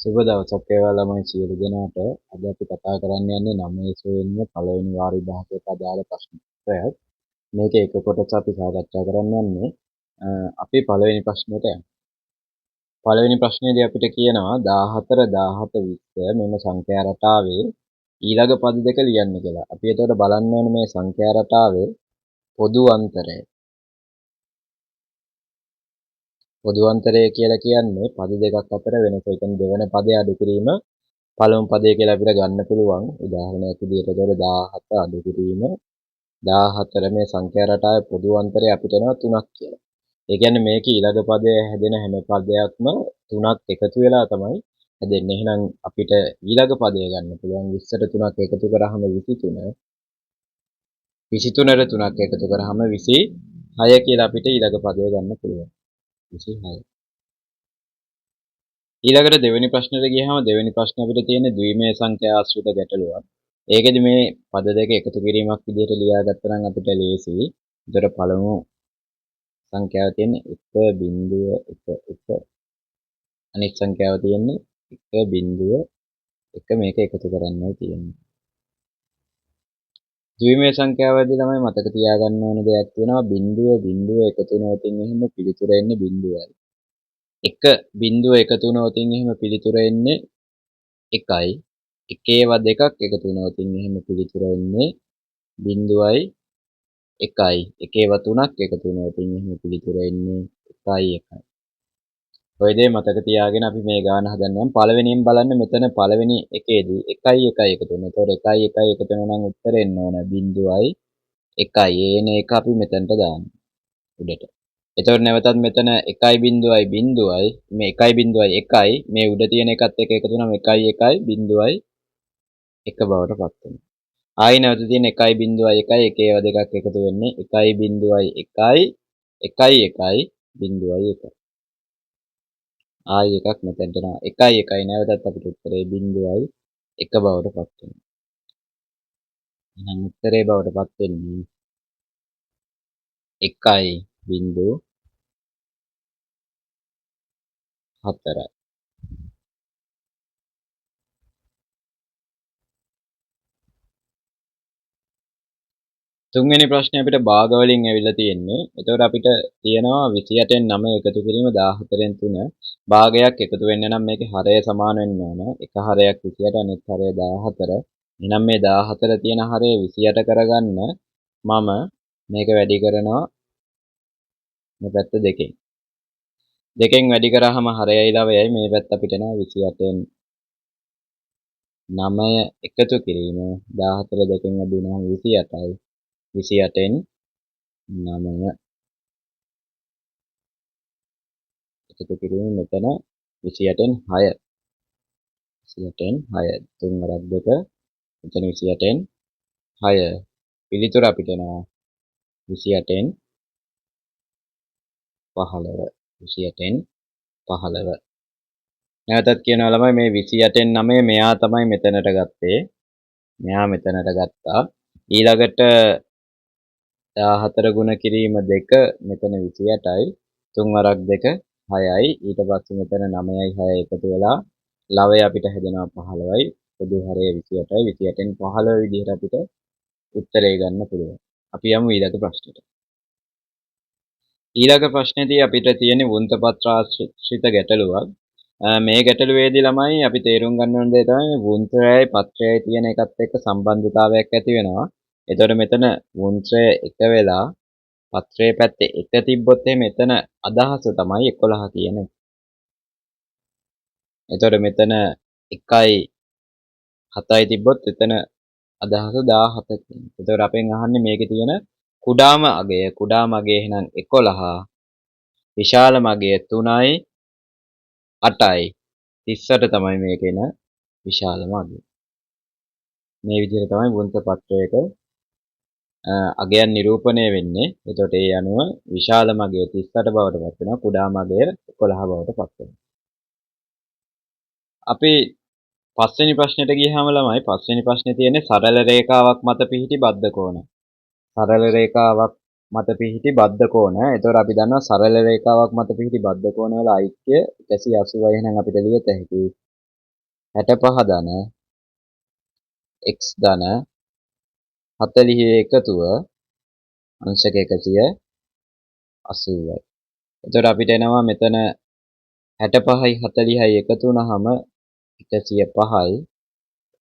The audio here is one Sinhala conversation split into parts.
සුබ දවසක් වේවා ළමයි සියලු දෙනාට. අද අපි කතා කරන්න යන්නේ 9 ශ්‍රේණිය පළවෙනි වාර විභාගයට අදාළ ප්‍රශ්න පත්‍රයක්. මේකේ එක කොටස අපි සාකච්ඡා කරන්න යන්නේ. අපි පළවෙනි ප්‍රශ්නෙට යමු. පළවෙනි ප්‍රශ්නේදී අපිට කියනවා 14 17 20 මෙම සංඛ්‍යා රටාවේ ඊළඟ පද දෙක ලියන්න කියලා. අපි එතකොට බලන්න ඕනේ මේ සංඛ්‍යා රටාවේ පොදු අන්තරය. පොදු අන්තරය කියලා කියන්නේ පද දෙකක් අතර වෙනස. ඒ කියන්නේ දෙවන පදය අඩු කිරීම පළමු පදය කියලා අපිට ගන්න පුළුවන්. උදාහරණයක් විදිහට එතකොට 17 අඩු කිරීම 14 මේ සංඛ්‍යා රටාවේ පොදු අන්තරය අපිට එනවා 3ක් කියලා. ඒ කියන්නේ මේක ඊළඟ පදය හැදෙන හැම පදයක්ම 3ක් එකතු වෙලා තමයි හැදෙන්නේ. එහෙනම් අපිට ඊළඟ පදය ගන්න පුළුවන් 20ට 3ක් එකතු කරාම 23. 23ට 3ක් එකතු කරාම 26 කියලා අපිට ඊළඟ පදය ගන්න පුළුවන්. 26. ඊළඟට දෙවෙනි ප්‍රශ්නෙට ගියාම දෙවෙනි ප්‍රශ්නේ අපිට තියෙන්නේ ද්විමය සංඛ්‍යා ආශ්‍රිත ගැටලුවක්. ඒකෙදි මේ පද දෙක එකතු කිරීමක් විදිහට ලියාගත්තා නම් අපිට ලේසියි. ඒතර පළමු සංඛ්‍යාව තියෙන්නේ 1.11, අනිත් සංඛ්‍යාව තියෙන්නේ 1.1, මේක එකතු කරන්නයි තියෙන්නේ. ද්විමය සංඛ්‍යාවදී තමයි මතක තියාගන්න ඕන දෙයක් තියෙනවා. බිංදුව බිංදුව එකතු වුණොත් එහෙම පිළිතුර එන්නේ බිංදුවයි. එක බිංදුව එකතු වුණොත් එහෙම පිළිතුර එන්නේ 1යි. එකේවා දෙකක් එකතු වුණොත් එහෙම පිළිතුර එන්නේ බිංදුවයි 1යි. එකේවා තුනක් එකතු වුණොත් එහෙම පිළිතුර එන්නේ 1යි 1යි. ඔය දේ මතක තියාගෙන අපි මේ ගාන හදන්න යමු. පළවෙනියෙන් බලන්න මෙතන පළවෙනි එකේදී 1යි 1යි එකතු වෙනවා. එතකොට 1යි 1යි එකතු වෙනවා නම් උත්තර එන්න ඕන බිංදුවයි 1යි. එන එක අපි මෙතනට දාන්න උඩට. එතකොට නැවතත් මෙතන 1යි බිංදුවයි බිංදුවයි මේ 1යි බිංදුවයි 1යි මේ උඩ තියෙන එකත් එක්ක එකතු වුණාම 1යි 1යි බිංදුවයි 1 බවට පත් වෙනවා. ආයි නැවත තියෙන 1යි බිංදුවයි 1යි එක ඒවා දෙකක් එකතු වෙන්නේ 1යි බිංදුවයි 1යි 1යි 1යි බිංදුවයි 1. ආයි එකක් මෙතනට එනවා. 1යි 1යි නැවතත් අපිට උත්තරේ බිංදුවයි 1 බවට පත් වෙනවා. එහෙනම් උත්තරේ බවට පත් වෙන්නේ 1යි 0.4යි. තුන්වෙනි ප්‍රශ්නේ අපිට භාග වලින් ඇවිල්ලා තියෙන්නේ. එතකොට අපිට තියෙනවා 28න් 9 එකතු කිරීම 14න් 3. භාගයක් එකතු වෙන්න නම් මේකේ හරය සමාන වෙන්න ඕන. එක හරයක් 28 අනිත් හරය 14. එහෙනම් මේ 14 තියෙන හරය 28 කරගන්න මම මේක වැඩි කරනවා මේ පැත්ත දෙකෙන්. දෙකෙන් වැඩි කරාම හරයයි ලවයයි මේ පැත්ත අපිට එනවා 28න් 9 එකතු කිරීම 14 දෙකෙන් වැඩි වුණාම 28යි. 28න් 9 එකතු කිරීම මෙතන 28න් 6. 28න් 6 තුන් වරක් දෙක මෙතන 28න් 6 පිළිතුර අපිට එනවා 28න් 15. 28න් 15. නැවතත් කියනවා ළමයි මේ 28න් 9 මෙයා තමයි මෙතනට ගත්තේ. මෙයා මෙතනට ගත්තා. ඊළඟට 14 ගුණ කිරීම 2 මෙතන 28යි. තුන් වරක් දෙක 6යි. ඊට පස්සේ මෙතන 9යි 6යි එකතු වෙලා ලවය අපිට හැදෙනවා 15යි. පොදු හරය 28යි. 28න් 15 විදිහට අපිට උත්තරේ ගන්න පුළුවන්. අපි යමු ඊළඟ ප්‍රශ්නෙට. ඊළඟ ප්‍රශ්නේදී අපිට තියෙන වුන්ත පත්‍ර ආශ්‍රිත ගැටලුවක්. මේ ගැටලුවේදී ළමයි අපි තේරුම් ගන්න ඕන දේ තමයි මේ වුන්තරයයි පත්‍රයයි තියෙන එකත් එක්ක සම්බන්ධතාවයක් ඇති වෙනවා. එතකොට මෙතන වුන්ත්‍රය එක වෙලා පත්‍රයේ පැත්තේ එක තිබ්බොත් එහෙම එතන අදහස තමයි 11 කියන එක. එතකොට මෙතන 1යි 7යි තිබ්බොත් එතන අදහස 17 කියන එක. එතකොට අපෙන් අහන්නේ මේකේ තියෙන කුඩාම අගය. කුඩාම අගය එහෙනම් 11, විශාලම අගය 3යි 8යි 38 තමයි මේකේ එන විශාලම අගය. මේ විදිහට තමයි වුන්ත පත්‍රයක අගයන් නිරූපණය වෙන්නේ. එතකොට ඒ අනුව විශාලම අගය 38 බවට පත් වෙනවා, කුඩාම අගය 11 බවට පත් වෙනවා. අපි පස්වෙනි ප්‍රශ්නෙට ගියහම ළමයි පස්වෙනි ප්‍රශ්නේ තියෙන්නේ සරල රේඛාවක් මත පිහිටි බද්ධ කෝණ. සරල රේඛාවක් මත පිහිටි බද්ධ කෝණ. එතකොට අපි දන්නවා සරල රේඛාවක් මත පිහිටි බද්ධ කෝණ වල අයික්‍ය 180යි. එහෙනම් අපිට ලියත හැකි 65 ධන x ධන 40 එකතුව අංශක 180යි. එතකොට අපිට එනවා මෙතන 65යි 40යි එකතු වුනහම 105යි.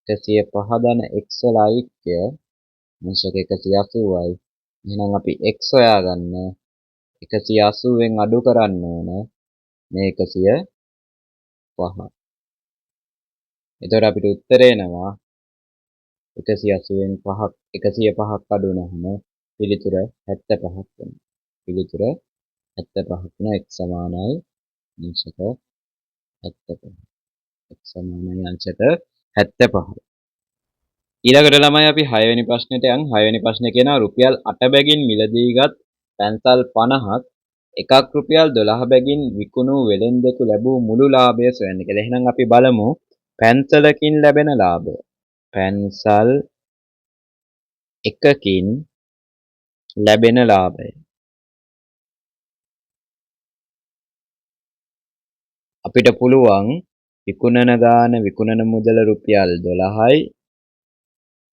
105 ධන x වල අයික්‍ය අංශක 180යි. එහෙනම් අපි x හොයාගන්න 180න් අඩු කරන්න ඕන මේ 105. එතකොට අපිට උත්තරේ එනවා 180න් 5ක් 105ක් අඩු වුනහම පිළිතුර 75ක් වෙනවා. පිළිතුර 75ක් වෙනවා. x සමානයි අංශක 75. x සමානයි අංශක 75. ඊළඟට ළමයි අපි 6 වෙනි ප්‍රශ්නෙට යන්. 6 වෙනි ප්‍රශ්නේ කියනවා රුපියල් 8 බැගින් මිලදීගත් පැන්සල් 50ක් එකක් රුපියල් 12 බැගින් විකුණූ වෙළෙන්දෙකු ලැබූ මුළු ලාභය සොයන්න කියලා. එහෙනම් අපි බලමු පැන්සලකින් ලැබෙන ලාභය. පැන්සල් එකකින් ලැබෙන ලාභය. අපිට පුළුවන් විකුණන ගාන විකුණන මුදල රුපියල් 12යි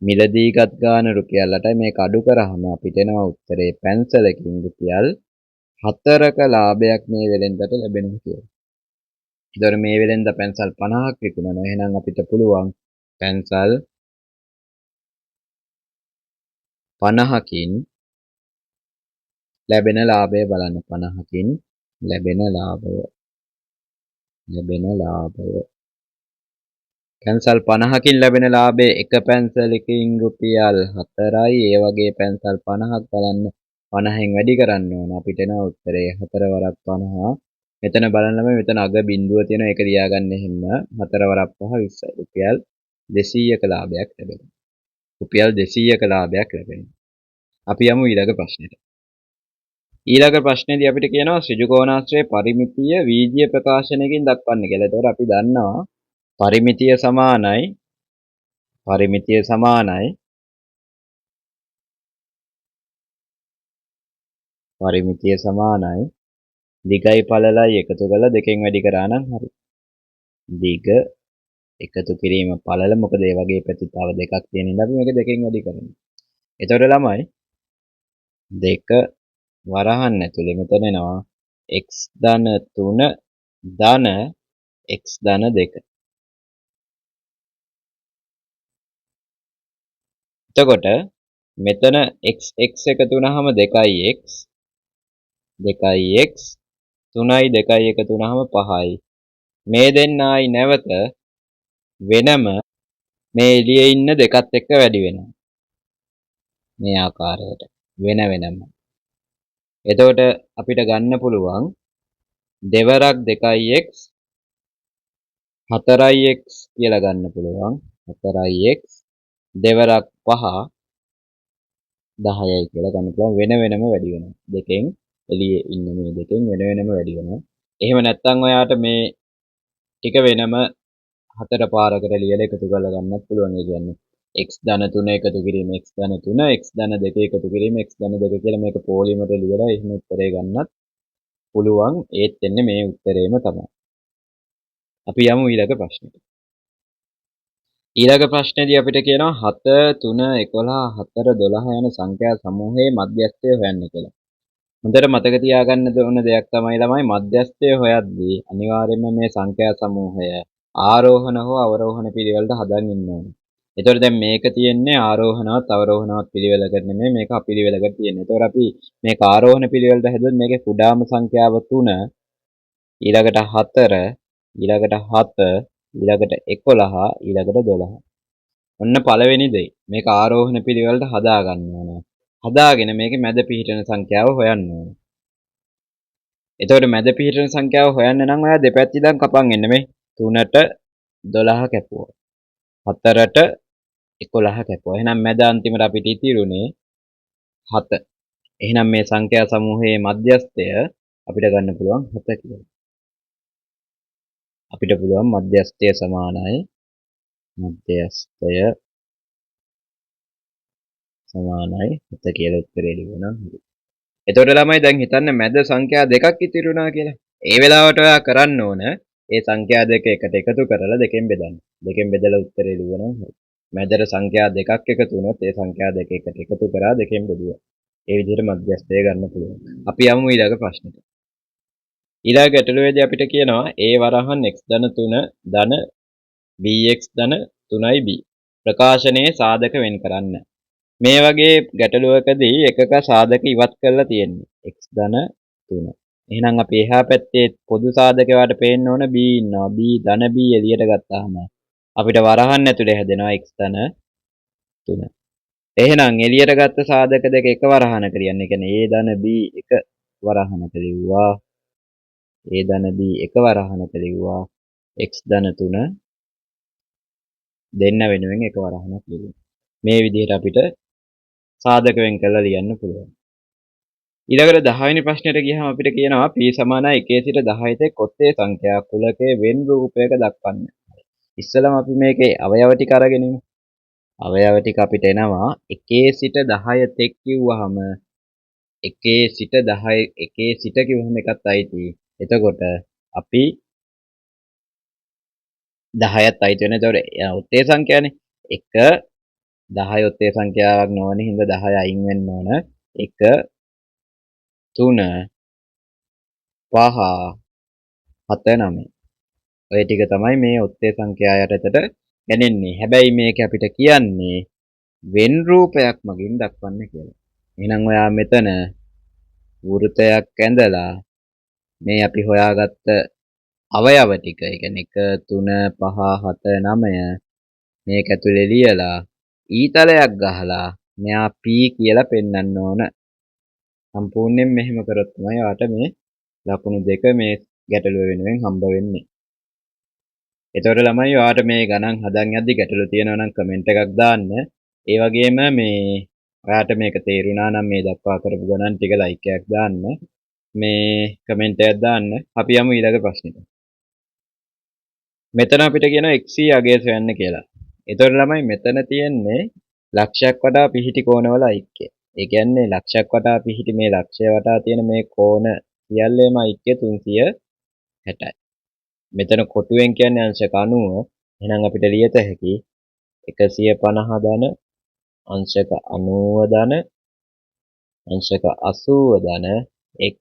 මිලදීගත් ගාන රුපියල් 8යි. මේක අඩු කරාම අපිට එනවා උත්තරේ පැන්සලකින් රුපියල් 4ක ලාභයක් මේ වෙළෙන්දට ලැබෙනවා කියලා. ඒතකොට මේ වෙළෙන්ද පැන්සල් 50ක් විකුණනවා. එහෙනම් අපිට පුළුවන් පැන්සල් 50කින් ලැබෙන ලාභය බලන්න. 50කින් ලැබෙන ලාභය. ලැබෙන ලාභය. පැන්සල් 50කින් ලැබෙන ලාභය එක පැන්සලකින් රුපියල් 4යි. ඒ වගේ පැන්සල් 50ක් බලන්න 50න් වැඩි කරන්න ඕන. අපිට එනවා උත්තරේ 4 වරක් 50. මෙතන බලන්න ළමයි මෙතන අග බිඳුව තියෙනවා. ඒක ලියාගන්න එහෙම. 4 වරක් 5 20යි. රුපියල් 200ක ලාභයක් ලැබෙනවා. රුපියල් 200ක ලාභයක් ලැබෙනවා. අපි යමු ඊළඟ ප්‍රශ්නෙට. ඊළඟ ප්‍රශ්නේදී අපිට කියනවා ත්‍රිජුකෝණාශ්‍රයේ පරිමිතිය වීජීය ප්‍රකාශනයකින් දක්වන්න කියලා. එතකොට අපි දන්නවා පරිමිතිය සමානයි පරිමිතිය සමානයි පරිමිතිය සමානයි දිගයි පළලයි එකතු කරලා දෙකෙන් වැඩි කරා නම් හරි. දිග එකතු කිරීම පළල, මොකද ඒ වගේ පැති තව දෙකක් තියෙන හින්දා අපි මේක දෙකෙන් වැඩි කරනවා. එතකොට ළමයි දෙක වරහන් ඇතුලේ මෙතන එනවා x ධන 3 ධන x ධන 2. එතකොට මෙතන x x එකතු වුනහම 2x 2x 3යි 2යි එකතු වුනහම 5යි. මේ දෙන්න ආයි නැවත වෙනම මේ එළියේ ඉන්න දෙකත් එක්ක වැඩි වෙනවා. මේ ආකාරයට වෙන වෙනම. එතකොට අපිට ගන්න පුළුවන් දෙවරක් 2x 4x කියලා ගන්න පුළුවන්. 4x දෙවරක් 5 10යි කියලා ගන්න පුළුවන්. වෙන වෙනම වැඩි වෙනවා. දෙකෙන් එළියේ ඉන්න මේ දෙකෙන් වෙන වෙනම වැඩි වෙනවා. එහෙම නැත්නම් ඔයාට මේ ටික වෙනම හතර පාරකට ලියලා එකතු කරලා ගන්නත් පුළුවන්. ඒ කියන්නේ x ධන 3 එකතු කිරීම x ධන 3 x ධන 2 එකතු කිරීම x ධන 2 කියලා මේක පොලිමට ලියලා එහෙම උත්තරේ ගන්නත් පුළුවන්. ඒත් එන්නේ මේ උත්තරේම තමයි. අපි යමු ඊළඟ ප්‍රශ්නෙට. ඊළඟ ප්‍රශ්නේදී අපිට කියනවා 7 3 11 4 12 යන සංඛ්‍යා සමූහයේ මධ්‍යස්ථය හොයන්න කියලා. හොඳට මතක තියාගන්න ඕන දෙයක් තමයි ළමයි මධ්‍යස්ථය හොයද්දී අනිවාර්යයෙන්ම මේ සංඛ්‍යා සමූහය ආරෝහණ හෝ අවරෝහණ පිළිවෙලට හදන් ඉන්න ඕනේ. එතකොට දැන් මේක තියෙන්නේ ආරෝහණවත් අවරෝහණවත් පිළිවෙලකට නෙමෙයි, මේක අපිළිවෙලකට තියෙන්නේ. එතකොට අපි මේක ආරෝහණ පිළිවෙලට හැදුවොත් මේකේ කුඩාම සංඛ්‍යාව 3, ඊළඟට 4, ඊළඟට 7, ඊළඟට 11, ඊළඟට 12. ඔන්න පළවෙනි දේ. මේක ආරෝහණ පිළිවෙලට හදා ගන්න ඕනේ. හදාගෙන මේකේ මැද පිහිටන සංඛ්‍යාව හොයන්න ඕනේ. එතකොට මැද පිහිටන සංඛ්‍යාව හොයන්න නම් ඔයා දෙපැත්ත ඉඳන් කපන් එන්න මේ 3ට 12 කැපුවා. 4ට 11 කැපුවා. එහෙනම් මැද අන්තිමට අපිට ඉතිරුනේ 7. එහෙනම් මේ සංඛ්‍යා සමූහයේ මධ්‍යස්ථය අපිට ගන්න පුළුවන් 7 කියලා. අපිට පුළුවන් මධ්‍යස්ථය සමානයි මධ්‍යස්ථය සමානයි 7 කියලා උත්තරේ ලියුණා. හරි. එතකොට ළමයි දැන් හිතන්න මැද සංඛ්‍යා දෙකක් ඉතිරි වුණා කියලා. ඒ වෙලාවට ඔයා කරන්න ඕන ඒ සංඛ්‍යා දෙක එකට එකතු කරලා දෙකෙන් බෙදන්න. දෙකෙන් බෙදලා උත්තරේ ලියනවා හරි. මැදට සංඛ්‍යා දෙකක් එකතු වුණොත් ඒ සංඛ්‍යා දෙක එකට එකතු කරා දෙකෙන් බෙදුවා. ඒ විදිහට මධ්‍යස්ථය ගන්න පුළුවන්. අපි යමු ඊළඟ ප්‍රශ්නෙට. ඊළඟ ගැටලුවේදී අපිට කියනවා a වරහන් x ධන 3 ධන bx ධන 3යි b ප්‍රකාශනයේ සාධක වෙන් කරන්න. මේ වගේ ගැටලුවකදී එකක සාධක ඉවත් කරලා තියෙන්නේ x ධන 3. එහෙනම් අපි එහා පැත්තේ පොදු සාධක වාට පේන්න ඕන b ඉන්නවා. b ධන b එළියට ගත්තාම අපිට වරහන් ඇතුලේ හැදෙනවා x ධන 3. එහෙනම් එළියට ගත්ත සාධක දෙක එක වරහනක ලියන්න. ඒ කියන්නේ a ධන b එක වරහනක ලිව්වා. a ධන b එක වරහනක ලිව්වා. x ධන 3 දෙන්න වෙනුවෙන් එක වරහනක් ලිව්වා. මේ විදිහට අපිට සාධක වෙන් කරලා ලියන්න පුළුවන්. ඊළඟට 10 වෙනි ප්‍රශ්නෙට ගියහම අපිට කියනවා p සමානයි 1 සිට 10 තෙක් ඔත්තේ සංඛ්‍යා කුලකයේ වෙන් රූපයක දක්වන්න. ඉස්සෙල්ලම අපි මේකේ අවයව ටික අරගෙන ඉමු. අවයව ටික අපිට එනවා 1 සිට 10 තෙක් කිව්වහම 1 සිට 10 1 සිට කිව්වහම එකත් අයිති. එතකොට අපි 10ත් අයිති වෙන. එතකොට ඔත්තේ සංඛ්‍යානේ 1 10 ඔත්තේ සංඛ්‍යාවක් නොවන හින්දා 10 අයින් වෙන්න ඕන. 1 3 5 7 9. ඔය ටික තමයි මේ ඔත්තේ සංඛ්‍යා යටතට ගැනෙන්නේ. හැබැයි මේක අපිට කියන්නේ වෙන් රූපයක් මගින් දක්වන්න කියලා. එහෙනම් ඔයා මෙතන වෘතයක් ඇඳලා මේ අපි හොයාගත්ත අවයව ටික, ඒ කියන්නේ 1 3 5 7 9 මේක ඇතුලේ ලියලා ඊතලයක් ගහලා මෙයා P කියලා පෙන්වන්න ඕන. සම්පූර්ණයෙන් මෙහෙම කරොත් තමයි ඔයාට මේ ලකුණු දෙක මේ ගැටලුව වෙනුවෙන් හම්බ වෙන්නේ. එතකොට ළමයි ඔයාට මේ ගණන් හදන් යද්දි ගැටලු තියෙනවා නම් කමෙන්ට් එකක් දාන්න. ඒ වගේම මේ ඔයාට මේක තේරුණා නම් මේ දක්වා කරපු ගණන් ටික ලයික් එකක් දාන්න. මේ කමෙන්ට් එකක් දාන්න. අපි යමු ඊළඟ ප්‍රශ්නෙට. මෙතන අපිට කියනවා XC අගය සොයන්න කියලා. එතකොට ළමයි මෙතන තියෙන්නේ ලක්ෂයක් වටා පිහිටි කෝණවල ඓක්‍යය. ඒ කියන්නේ ලක්ෂයක් වටා පිහිටි මේ ලක්ෂය වටා තියෙන මේ කෝණ සියල්ලේම ඓක්‍යය 360යි. මෙතන කොටුවෙන් කියන්නේ අංශක 90. එහෙනම් අපිට ලියත හැකි 150 ධන අංශක 90 ධන අංශක 80 ධන x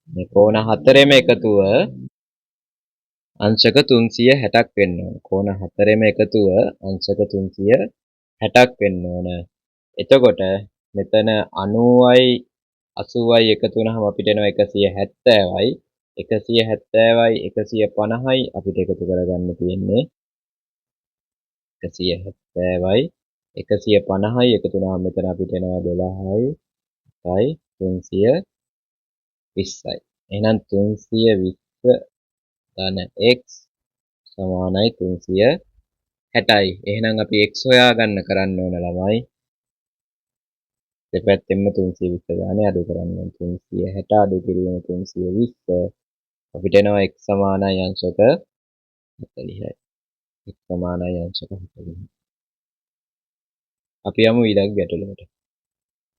මේ කෝණ හතරෙම එකතුව අංශක 360ක් වෙන්න ඕන. කෝණ හතරෙම එකතුව අංශක 360ක් වෙන්න ඕන. එතකොට මෙතන 90යි 80යි එකතු වුණාම අපිට එනවා 170යි. 170යි 150යි අපිට එකතු කරගන්න තියෙන්නේ. 170යි 150යි එකතු වුණාම මෙතන අපිට එනවා 12යි 7යි 320යි. එහෙනම් 320 ධන x සමානයි 360යි. එහෙනම් අපි x හොයාගන්න කරන්න ඕන ළමයි. දෙපැත්තෙන්ම 320 ගානේ අඩු කරන්න ඕන. 360 අඩු කිරීම 320 අපිට එනවා x සමානයි අංශක 40යි. x සමානයි අංශක 40යි. අපි යමු ඊළඟ ගැටලුවට.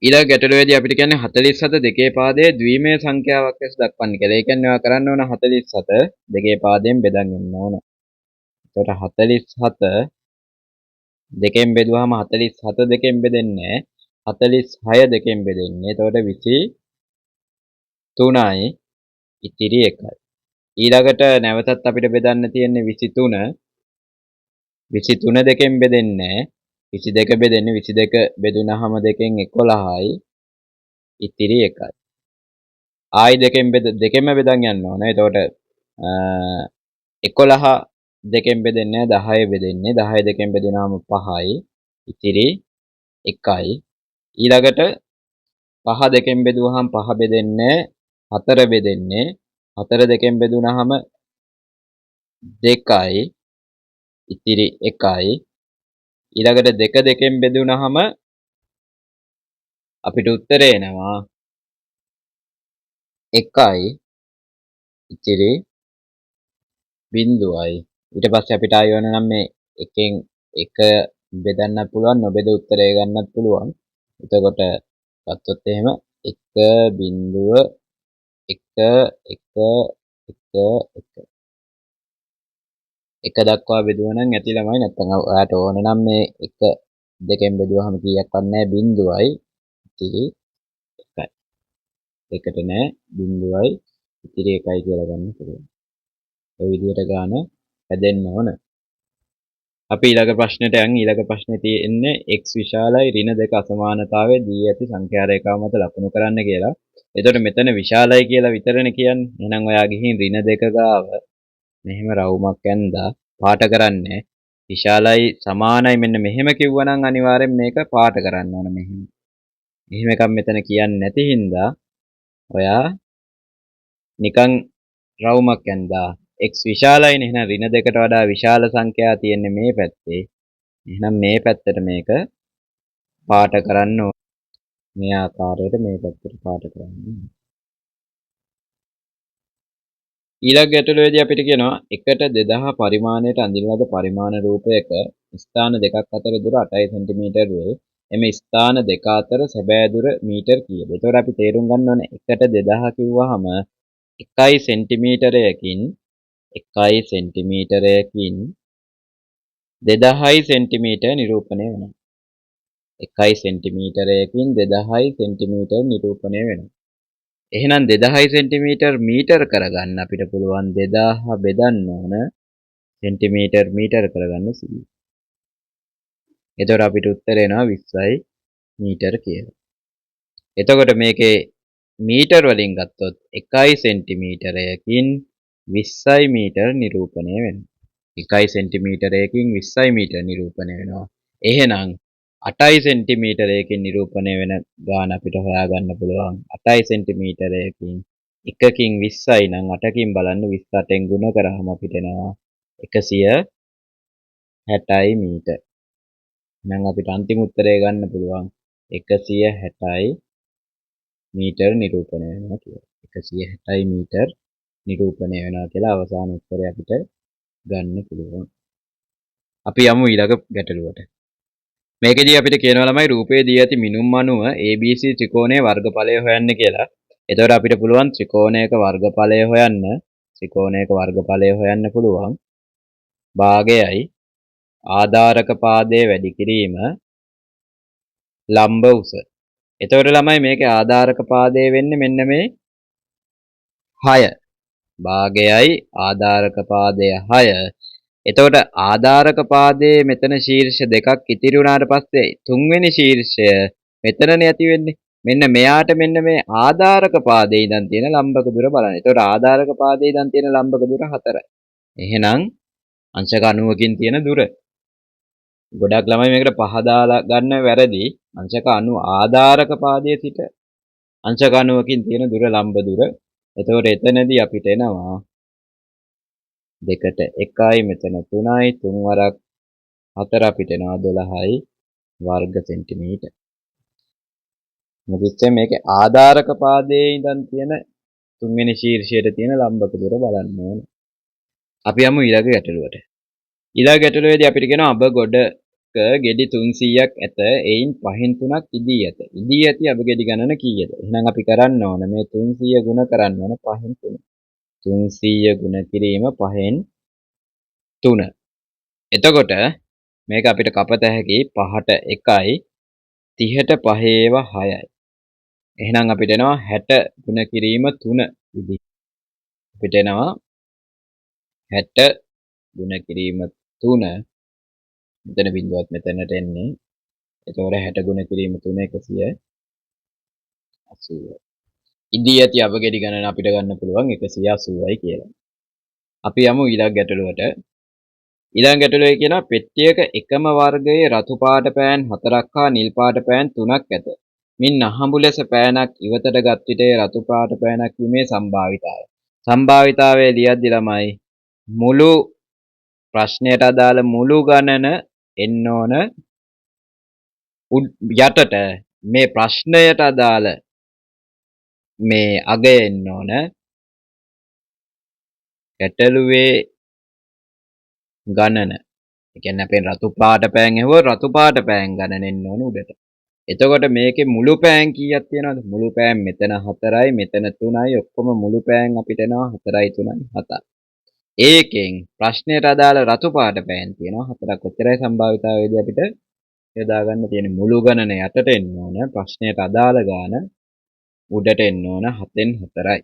ඊළඟ ගැටලුවේදී අපිට කියන්නේ 47 දෙකේ පාදයේ ද්විමය සංඛ්‍යාවක් ලෙස දක්වන්න කියලා. ඒ කියන්නේ ඔයා කරන්න ඕන 47 දෙකේ පාදයෙන් බෙදන් ඉන්න ඕන. එතකොට 47 දෙකෙන් බෙදුවාම 47 දෙකෙන් බෙදෙන්නේ නැහැ. 46 දෙකෙන් බෙදෙන්නේ. එතකොට 23යි ඉතිරි 1යි. ඊළඟට නැවතත් අපිට බෙදන්න තියෙන්නේ 23. 23 දෙකෙන් බෙදෙන්නේ නැහැ. 22 බෙදෙන්නේ 22 බෙදුනහම දෙකෙන් 11යි ඉතිරි 1යි. ආයි දෙකෙන් දෙකෙන්ම බෙදන් යන්න ඕන. එතකොට 11 දෙකෙන් බෙදෙන්නේ නැහැ 10 බෙදෙන්නේ 10 දෙකෙන් බෙදුනහම 5යි ඉතිරි 1යි. ඊළඟට 5 දෙකෙන් බෙදුවහම 5 බෙදෙන්නේ 4 බෙදෙන්නේ 4 දෙකෙන් බෙදුනහම 2යි ඉතිරි 1යි. ඊළඟට 2 දෙකෙන් බෙදුනහම අපිට උත්තරේ එනවා 1යි ඉතිරි බිංදුවයි. ඊට පස්සේ අපිට ආයෙ වෙන නම් මේ එකෙන් 1 බෙදන්නත් පුළුවන් නොබෙද උත්තරේ ගන්නත් පුළුවන්. එතකොට ගත්තොත් එහෙම 1 බිංදුව 1 1 1 1 1 දක්වා බෙදුවා නම් ඇති ළමයි. නැත්නම් ඔයාට ඕන නම් මේ 1 දෙකෙන් බෙදුවහම කීයක්වත් නැහැ, බිංදුවයි ඉතිරි 1යි. දෙකට නෑ, බිංදුවයි ඉතිරි 1යි කියලා ගන්න පුළුවන්. ඔය විදිහට ගාන හැදෙන්න ඕන. අපි ඊළඟ ප්‍රශ්නෙට යන්. ඊළඟ ප්‍රශ්නේ තියෙන්නේ x විශාලයි ඍණ 2 අසමානතාවය දී ඇති සංඛ්‍යා රේඛාව මත ලකුණු කරන්න කියලා. එතකොට මෙතන විශාලයි කියලා විතරනේ කියන්නේ. එහෙනම් ඔයා ගිහින් ඍණ 2 ගාව මෙහෙම රවුමක් ඇඳා පාට කරන්නේ. විශාලයි සමානයි මෙන්න මෙහෙම කිව්වනම් අනිවාර්යෙන් මේක පාට කරන්න ඕන මෙහෙම. එහෙම එකක් මෙතන කියන්නේ නැති හින්දා ඔයා නිකන් රවුමක් ඇඳා x විශාලයිනේ. එහෙනම් ඍණ 2ට වඩා විශාල සංඛ්‍යා තියෙන්නේ මේ පැත්තේ. එහෙනම් මේ පැත්තට මේක පාට කරන්න ඕන. මේ ආකාරයට මේ පැත්තට පාට කරන්න ඕන. ඊළඟ ගැටලුවේදී අපිට කියනවා 1ට 2000 පරිමාණයට අඳින ලද පරිමාණ රූපයක ස්ථාන දෙකක් අතර දුර 8 සෙන්ටිමීටර් වේ. එම ස්ථාන දෙක අතර සැබෑ දුර මීටර් කීයද? එතකොට අපි තේරුම් ගන්න ඕනේ 1ට 2000 කිව්වහම 1 සෙන්ටිමීටරයකින් 1 සෙන්ටිමීටරයකින් 2000 සෙන්ටිමීටර් නිරූපණය වෙනවා. 1 සෙන්ටිමීටරයකින් 2000 සෙන්ටිමීටර් නිරූපණය වෙනවා. එහෙනම් 2000 සෙන්ටිමීටර් මීටර් කරගන්න අපිට පුළුවන් 2000 බෙදන්න ඕන සෙන්ටිමීටර් මීටර් කරගන්න 100. එතකොට අපිට උත්තර එනවා 20යි මීටර් කියලා. එතකොට මේකේ මීටර් වලින් ගත්තොත් 1 සෙන්ටිමීටරයකින් 20යි මීටර් නිරූපණය වෙනවා. 1 සෙන්ටිමීටරයකින් 20යි මීටර් නිරූපණය වෙනවා. එහෙනම් 8 සෙන්ටිමීටරයකින් නිරූපණය වෙන ගාන අපිට හොයාගන්න පුළුවන්. 8 සෙන්ටිමීටරයකින් 1කින් 20යි නම් 8කින් බලන්න 28න් ගුණ කරාම අපිට එනවා 160යි මීටර්. එහෙනම් අපිට අන්තිම උත්තරය ගන්න පුළුවන් 160යි මීටර් නිරූපණය වෙනවා කියලා. 160යි මීටර් නිරූපණය වෙනවා කියලා අවසාන උත්තරය අපිට ගන්න පුළුවන්. අපි යමු ඊළඟ ගැටලුවට. මේකෙදී අපිට කියනවා ළමයි රූපයේ දී ඇති මිනුම් අණුව ABC ත්‍රිකෝණයේ වර්ගඵලය හොයන්න කියලා. එතකොට අපිට පුළුවන් ත්‍රිකෝණයක වර්ගඵලය හොයන්න. ත්‍රිකෝණයක වර්ගඵලය හොයන්න පුළුවන්. භාගයයි ආධාරක පාදයේ වැඩි කිරීම ලම්බ උස. එතකොට ළමයි මේකේ ආධාරක පාදයේ වෙන්නේ මෙන්න මේ 6. භාගයයි ආධාරක පාදය 6. එතකොට ආධාරක පාදයේ මෙතන ශීර්ෂ දෙකක් ඉතිරි වුණාට පස්සේ තුන්වෙනි ශීර්ෂය මෙතනනේ ඇති වෙන්නේ. මෙන්න මෙයාට මෙන්න මේ ආධාරක පාදයේ ඉඳන් තියෙන ලම්බක දුර බලන්න. එතකොට ආධාරක පාදයේ ඉඳන් තියෙන ලම්බක දුර 4යි. එහෙනම් අංශක 90කින් තියෙන දුර. ගොඩක් ළමයි මේකට පහ දාලා ගන්න වැරදි. අංශක 90 ආධාරක පාදයේ සිට අංශක 90කින් තියෙන දුර ලම්බ දුර. එතකොට එතනදී අපිට එනවා 2ට 1යි මෙතන 3යි 3 වරක් 4 අපිට එනවා 12යි වර්ග සෙන්ටිමීටර්. මොකද මේකේ ආධාරක පාදයේ ඉඳන් තියෙන තුන්වෙනි ශීර්ෂයට තියෙන ලම්බක දුර බලන්න ඕන. අපි යමු ඊළඟ ගැටලුවට. ඊළඟ ගැටලුවේදී අපිට කියනවා අබ ගොඩක ගෙඩි 300ක් ඇත. එයින් 5න් 3ක් ඉදී ඇත. ඉදී ඇති අබ ගෙඩි ගණන කීයද? එහෙනම් අපි කරන්න ඕන මේ 300 ගුණ කරන්න ඕන 5න් 3. 300 ගුණ කිරීම 5න් 3. එතකොට මේක අපිට කපත හැකි 5ට 1යි 30ට 5 6යි. එහෙනම් අපිට එනවා 60 ගුණ කිරීම 3 විදිහට. අපිට එනවා 60 ගුණ කිරීම 3. මෙතන බිඳුවත් මෙතනට එන්නේ. එතකොට 60 ගුණ කිරීම 3 180. ඉදී ඇති අබ ගෙඩි ගණන අපිට ගන්න පුළුවන් 180යි කියලා. අපි යමු ඊළඟ ගැටලුවට. ඊළඟ ගැටලුවේ කියනවා පෙට්ටියක එකම වර්ගයේ රතු පාට පෑන් 4ක් හා නිල් පාට පෑන් 3ක් ඇත. මින් අහඹු ලෙස පෑනක් ඉවතට ගත් විට ඒ රතු පාට පෑනක් වීමේ සම්භාවිතාවය. සම්භාවිතාවය ලියද්දි ළමයි මුළු ප්‍රශ්නයට අදාළ මුළු ගණන එන්න ඕන යටට මේ ප්‍රශ්නයට අදාළ මේ අගය එන්න ඕන ගැටලුවේ ගණන. ඒ කියන්නේ අපෙන් රතු පාට පෑන් ඇහුවොත් රතු පාට පෑන් ගණන එන්න ඕන උඩට. එතකොට මේකේ මුළු පෑන් කීයක් තියෙනවද? මුළු පෑන් මෙතන 4යි මෙතන 3යි ඔක්කොම මුළු පෑන් අපිට එනවා 4යි 3යි 7යි. ඒකෙන් ප්‍රශ්නයට අදාළ රතු පාට පෑන් තියෙනවා 4ක්. ඔච්චරයි සම්භාවිතාවයේදී අපිට යොදා ගන්න තියෙන මුළු ගණන යටට එන්න ඕන, ප්‍රශ්නයට අදාළ ගාන උඩට එන්න ඕන 7න් 4යි.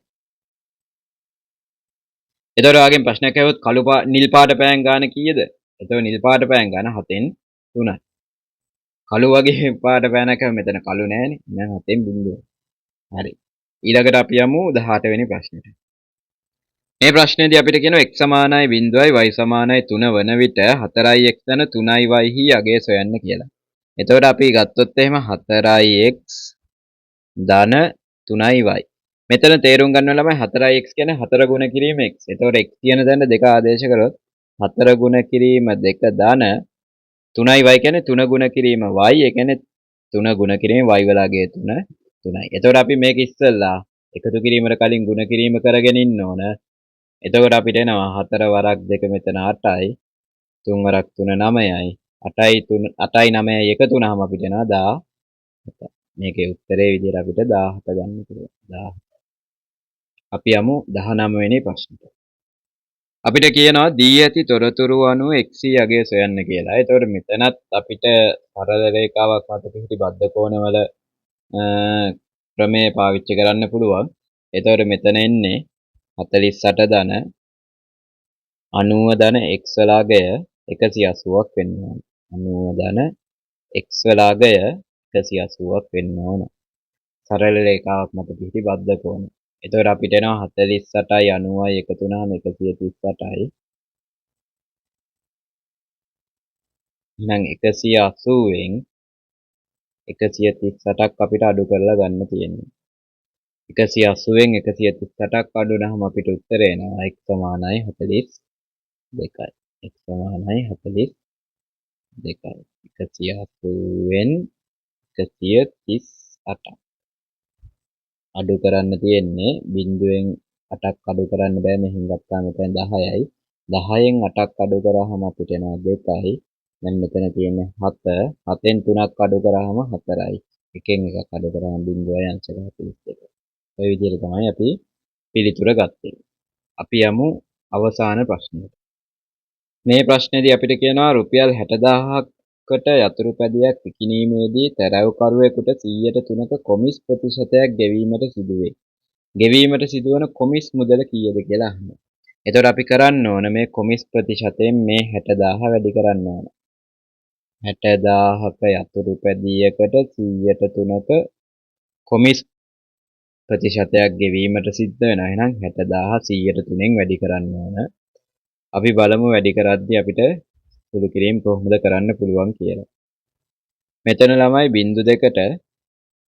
එතකොට ඔයාගෙන් ප්‍රශ්නයක් ඇහුවොත් කළු නිල් පාට පෑන් ගාන කීයද? එතකොට නිල් පාට පෑන් ගාන 7න් 3යි. කළු වගේ පාට පෑනක් හැම මෙතන කළු නෑනේ. එහෙනම් 7න් 0. හරි. ඊළඟට අපි යමු 18 වෙනි ප්‍රශ්නෙට. මේ ප්‍රශ්නේදී අපිට කියනවා x සමානයි 0යි y සමානයි 3 වන විට 4x ධන 3y හි අගය සොයන්න කියලා. එතකොට අපි ගත්තොත් එහෙම 4x ධන 3y. මෙතන තේරුම් ගන්න ළමයි 4x කියන්නේ 4 ගුණ කිරීම x. එතකොට x කියන තැන දෙක ආදේශ කරොත් 4 ගුණ කිරීම 2 ධන 3y කියන්නේ 3 ගුණ කිරීම y. ඒ කියන්නේ 3 ගුණ කිරීම y වලගේ 3 3යි. එතකොට අපි මේක ඉස්සෙල්ලා එකතු කිරීමට කලින් ගුණ කිරීම කරගෙන ඉන්න ඕන. එතකොට අපිට එනවා 4 වරක් 2 මෙතන 8යි, 3 වරක් 3 9යි, 8යි 3 8යි 9යි එකතු වුණාම අපිට එනවා 17. මේකේ උත්තරේ විදිහට අපිට 17 ගන්න පුළුවන්. 17. අපි යමු 19 වෙනි ප්‍රශ්නෙට. අපිට කියනවා දී ඇති තොරතුරු අනුව x අගය සොයන්න කියලා. එතකොට මෙතනත් අපිට සරල රේඛාවක් මත පිහිටි බද්ධ කෝණවල ක්‍රමය පාවිච්චි කරන්න පුළුවන්. එතකොට මෙතන එන්නේ 48 ධන 90 ධන x වල අගය 180ක් වෙන්න ඕන. 90 ධන x වල අගය 180ක් වෙන්න ඕන. සරල රේඛාවක් මත පිහිටි බද්ධ කෝණ. එතකොට අපිට එනවා 48යි 90යි එකතු වුණාම 138යි. එහෙනම් 180න් 138ක් අපිට අඩු කරලා ගන්න තියෙනවා. 180න් 138ක් අඩු වුණාම අපිට උත්තරේ එනවා x සමානයි 42යි. x සමානයි 42යි. 180න් 138ක් අඩු කරන්න තියෙන්නේ. බිංදුවෙන් 8ක් අඩු කරන්න බෑ. මෙහෙන් ගත්තාම මෙතන 10යි. 10න් 8ක් අඩු කරාම අපිට එනවා 2යි. දැන් මෙතන තියෙන්නේ 7. 7න් 3ක් අඩු කරාම 4යි. එකෙන් එකක් අඩු කරාම බිංදුවයි අංශක 42. ඔය විදිහට තමයි අපි පිළිතුර ගත්තේ. අපි යමු අවසාන ප්‍රශ්නයට. මේ ප්‍රශ්නේදී අපිට කියනවා රුපියල් 60000කට යතුරු පැදියක් විකිණීමේදී තැරැව්කරුවෙකුට 100ට 3ක කොමිස් ප්‍රතිශතයක් ගෙවීමට සිදුවේ. ගෙවීමට සිදුවන කොමිස් මුදල කීයද කියලා අහනවා. එතකොට අපි කරන්න ඕන මේ කොමිස් ප්‍රතිශතයෙන් මේ 60000 වැඩි කරන්න ඕන. 60000ක යතුරු පැදියකට 100ට 3ක කොමිස් ප්‍රතිශතයක් ගෙවීමට සිද්ධ වෙනවා. එහෙනම් 60000 100ට 3න් වැඩි කරන්න ඕන. අපි බලමු වැඩි කරද්දී අපිට සුළු කිරීම කොහොමද කරන්න පුළුවන් කියලා. මෙතන ළමයි බිංදු දෙකට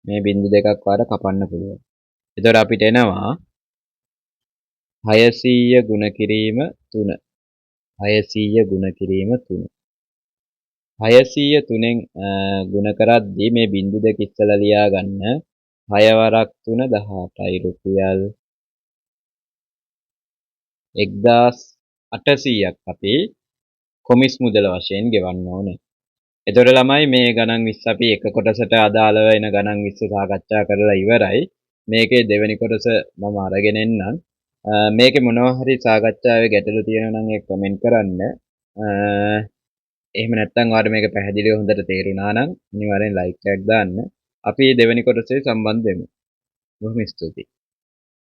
මේ බිංදු දෙකක් වාර කපන්න පුළුවන්. එතකොට අපිට එනවා 600 ගුණ කිරීම 3. 600 ගුණ කිරීම 3. 600 3න් ගුණ කරද්දී මේ බිංදු දෙක ඉස්සලා ලියා ගන්න. 6 වරක් 3 18යි රුපියල් 1800ක් අපි කොමිස් මුදල වශයෙන් ගෙවන්න ඕනේ. එතකොට ළමයි මේ ගණන් 20 අපි එක කොටසට අදාළව එන ගණන් 20 සාකච්ඡා කරලා ඉවරයි. මේකේ දෙවෙනි කොටස මම අරගෙන එන්නම්. මේකේ මොනවා හරි සාකච්ඡාවේ ගැටලු තියෙනවා නම් ඒක කමෙන්ට් කරන්න. එහෙම නැත්නම් ඔයාලට මේක පැහැදිලිව හොඳට තේරුණා නම් අනිවාර්යෙන් ලයික් එකක් දාන්න. අපි දෙවෙනි කොටසේ සම්බන්ධ වෙමු. බොහොම ස්තුතියි.